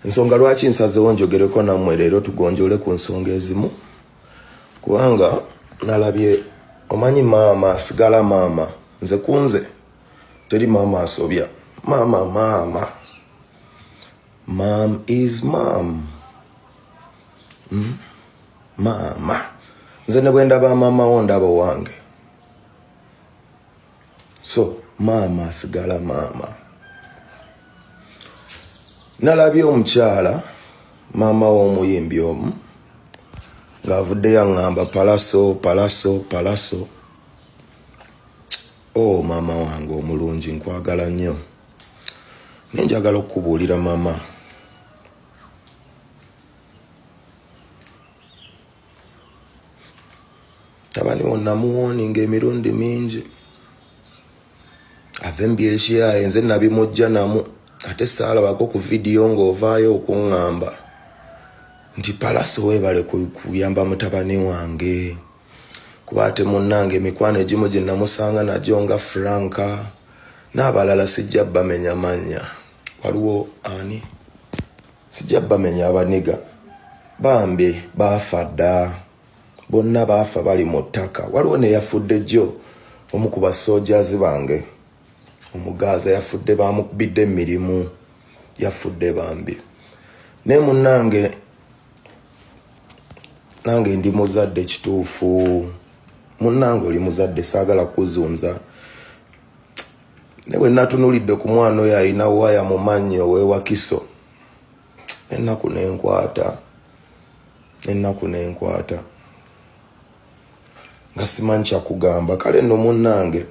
Ensonga lwaki nsazewo njogereko nammwe leero tugonjole ku nsonga ezimu, kubanga nalabye, omanyi maama asigala maama. Nze kunze teri maama asobya maama. Maama, mom is mom. Maama, nze ne bwe ndaba maama wo, ndaba owange. So maama asigala maama. Nalabye omukyala maama w'omuyimbi omu ng'avuddeyo aŋŋamba, "Pallaso, Pallaso, Pallaso." O oh, maama wange omulungi, nkwagala nnyo, naye njagala okukubuulira, maama. Tabani wo namuwarninga emirundi mingi ave mubyekyaye. Nze nabimujja namu, ate saalabako ku vidiyo ng'ovaayo okuŋŋamba nti, "Pallaso, weebale kuyamba mutabani wange," kuba ate munnange emikwano egimu gye namusanga nagyo nga Franka n'abalala, sijja bamenya mannya. Waliwo ani, sijja bamenya, abaniga bambi baafa dda, bonna baafa, bali mu ttaka. Waliwo neyafudde jjo, omu ku basoojazi bange omugaaza yafudde, bamukubidde emirimu, yafudde bambi. Naye munnange, nange ndi muzadde kituufu. Munnange, oli muzadde, saagala kuzunza, naye bwe natunulidde ku mwana oyo alina waya mu mannyo owewakiso, ennaku nenkwata, ennaku nenkwata nga simanyi kyakugamba. Kale nno munnange,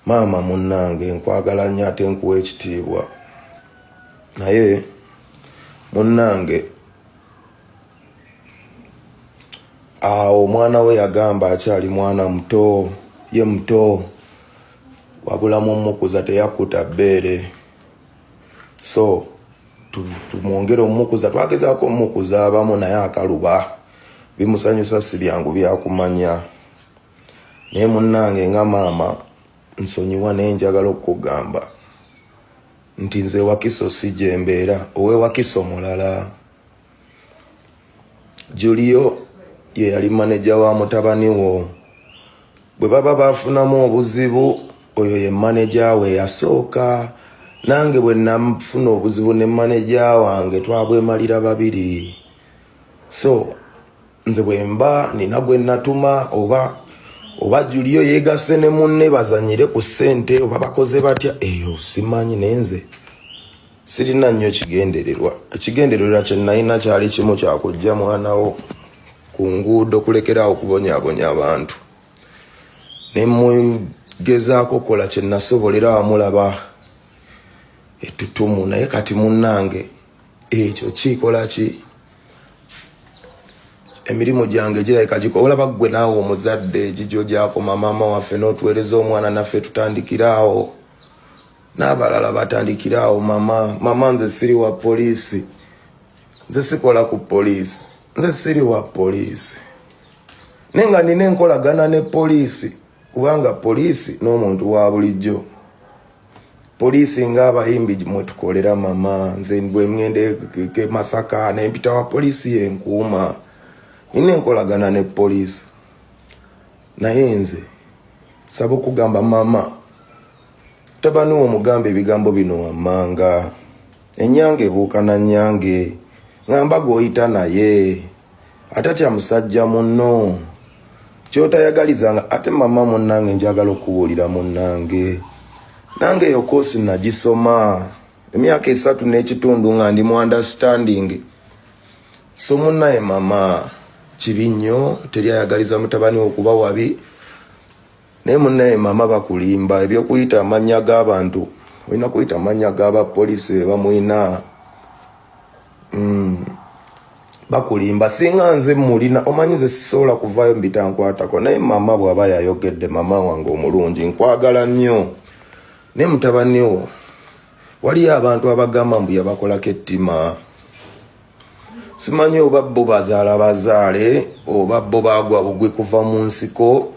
maama munnange, nkwagala nnyo ate nkuwa ekitiibwa, naye munnange, awo omwana we yagamba akyali mwana muto, ye muto, wabulamu omukuza teyakuta bbeere. So tumwongere omukuza. Twagezaako omukuza abamu, naye akaluba bimusanyusa si byangu byakumanya. Naye munnange, nga maama, nsonyiwa, naye njagala okukugamba nti nze Wakiso si gyembeera, owewakiso mulala. Julio ye yali maneja wa mutabani wo. Bwe baba bafunamu obuzibu, oyo ye maneja we yasooka. Nange bwe nafuna obuzibu ne maneja wange, twabwemalira babiri. So nze bwe mba nina gwe natuma, oba Julio yeegase ne munne bazanyire ku ssente, oba bakoze batya, eyo simanyi. Naye nze sirina nnyo kigendererwa. Ekigendererwa kye nalina kyali kimu, kyakujja mwana wo ku nguudo, kulekeraawo okubonyaabonya abantu. Nemugezaako kola kye nasobolera, wamulaba ettutumu. Naye kati munnange, ekyo kikola ki? Emirimu gyange girabika giko. Olaba ggwe naawe omuzadde, gigyo gyakoma maama waffe n'otuweereza omwana, naffe tutandikiraawo, n'abalala batandikiraawo. Mama, mama, nze siri wa poliisi, nze sikola ku poliisi, nze siri wa poliisi, naye nga nina enkolagana ne poliisi, kubanga poliisi n'omuntu wa bulijjo. Poliisi ng'abayimbi mwetukolera, mama. Nze bwe ŋŋenda e Masaka nempita wa poliisi yenkuuma, nina enkolagana ne poliisi. Naye nze saba okugamba mama, tabani omugamba ebigambo bino wammanga: enyange ebuuka na nyange, ŋŋamba gw'oyita naye atatya musajja munno kyotayagalizanga. Ate mama munnange, njagala okubuulira munnange, nange eyo course nagisoma emyaka 3.5 nga ndi mu understanding. So munnaye mama, kibi nnyo, teri ayagaliza mutabani okuba wabi. Naye munnaye mama, bakulimba ebyokuyita amannya g'abantu, olina kuyita amannya g'abapoliisi be bamwina. Bakulimba. Singa nze mulina, omanyi nze sisobola kuvaayo mbitankwatako. Naye mama bw'aba yayogedde, mama wange omulungi, nkwagala nnyo, naye mutabani wo waliyo abantu abagamba mbu yabakolako ettima. Simanyi oba bo bazaala bazaale, oba bo bagwa bugwi kuva mu nsiko.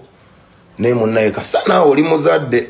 Naye munnaye, kasita naawe oli muzadde.